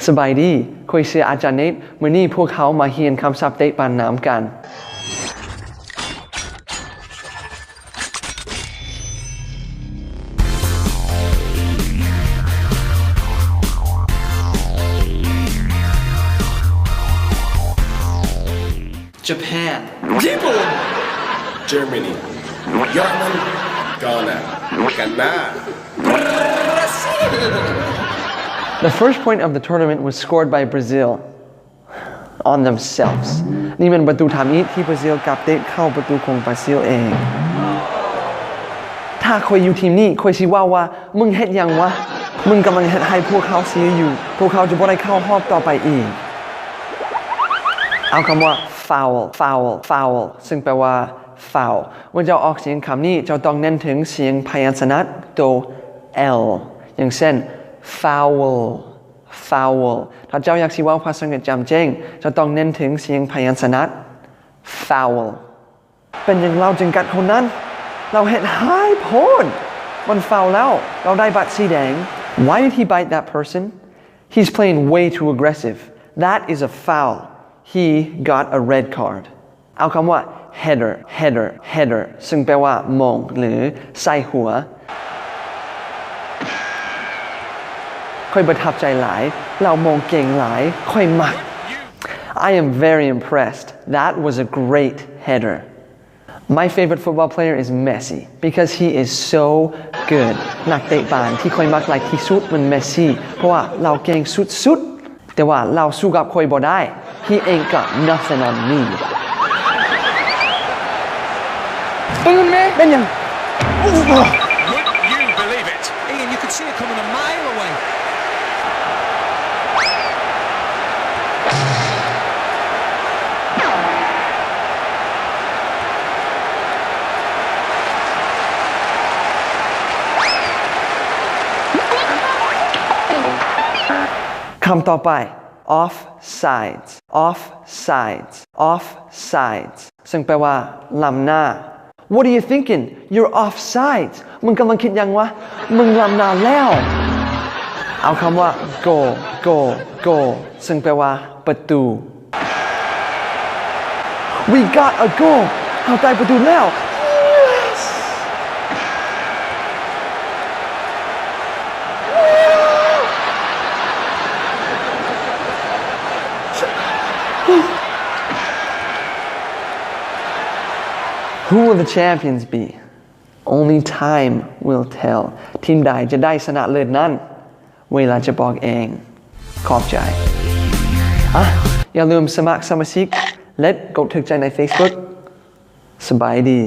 ສະບາຍດີ, ຂ້ອຍຊື່ອາຈານເນດ. ມື້ນີ້ພວກເຮົາມາຮຽນຄຳສັບເຕະບານນຳກັນ. Japan. Japan. Germany. ເຢຍລະມັນ. Ghana. Ghana. Brazil. The first point of the tournament was scored by Brazil on themselves. ນີ້ແມ່ນປະຕູທຳອິດທີ່ບຣາຊິລກັບເຕະເຂົ້າປະຕູຂອງບຣາຊິລເອງ. ຖ້າຂ້ອຍຢູ່ທີມນີ້ ຂ້ອຍຊິເວົ້າວ່າ ມຶງເຮັດຫຍັງວະ? ມຶງກຳລັງເຮັດໃຫ້ພວກເຮົາເສຍຢູ່. ພວກເຮົາຈະບໍ່ໄດ້ເຂົ້າຮອບຕໍ່ໄປອີກ. ເອົາຄຳວ່າ foul, foul, foul ຊຶ່ງແປວ່າ ຟາວ. ເມື່ອເຈົ້າອອກສຽງຄຳນີ້ ເຈົ້າຕ້ອງເນັ້ນເຖິງສຽງພະຍັນຊະນະໂຕ L ຢ່າງເຊັ່ນ foul, foul. ຖ້າເຈົ້າຢາກຊິເວົ້າພາສາອັງກິດຈຳເຈ້ງ ເຈົ້າຕ້ອງເນັ້ນເຖິງສຽງພະຍັນຊະນະ foul. ເປັນຫຍັງລາວຈຶ່ງກັດຄົນນັ້ນ? ລາວເຮັດຮ້າຍໂພດ. ມັນຟາວແລ້ວ. ລາວໄດ້ບັດສີແດງ. Why did he bite that person? He's playing way too aggressive. That is a foul. He got a red card. ເອົາຄຳວ່າ header, header, header ຊຶ່ງແປວ່າໂມງ ຫຼື ໃສ່ຫົວ. ຂ້ອຍປະທັບໃຈຫຼາຍ. ລາວໂມງເກັ່ງຫຼາຍ. ຂ້ອຍມັກ. I am very impressed. That was a great header. My favorite football player is Messi because he is so good. ນັກເຕະບານທີ່ຂ້ອຍມັກຫຼາຍທີ່ສຸດແມ່ນເມຊີ ເພາະວ່າລາວເກັ່ງສຸດໆ. ແຕ່ວ່າລາວສູ້ກັບຂ້ອຍບໍ່ໄດ້. He ain't got nothing on me. ຕື່ນແມ. ແມ່ນຫຍັງ? Would you believe it? Ian, you could see it coming a mile away. ຄຳຕໍ່ໄປ offsides, offsides, offsides ຊຶ່ງແປວ່າ ລ້ຳໜ້າ. What are you thinking? You're offsides. ມຶງກຳລັງຄິດຫຍັງວະ? ມຶງລ້ຳໜ້າແລ້ວ. ເອົາຄຳວ່າ goal, goal, goal ຊຶ່ງແປວ່າ ປະຕູ. We got a goal. ເຮົາໄດ້ປະຕູແລ້ວ. Yes! Who will the champions be? Only time will tell. ທີມໃດຈະໄດ້ຊະນະເລີດນັ້ນ ເວລາຈະບອກເອງ. ຂອບໃຈ. ອ່ະ ຢ່າລືມສະໝັກສະມາຊິກ ແລະ ກົດຖືກໃຈໃນ Facebook. ສະບາຍດີ.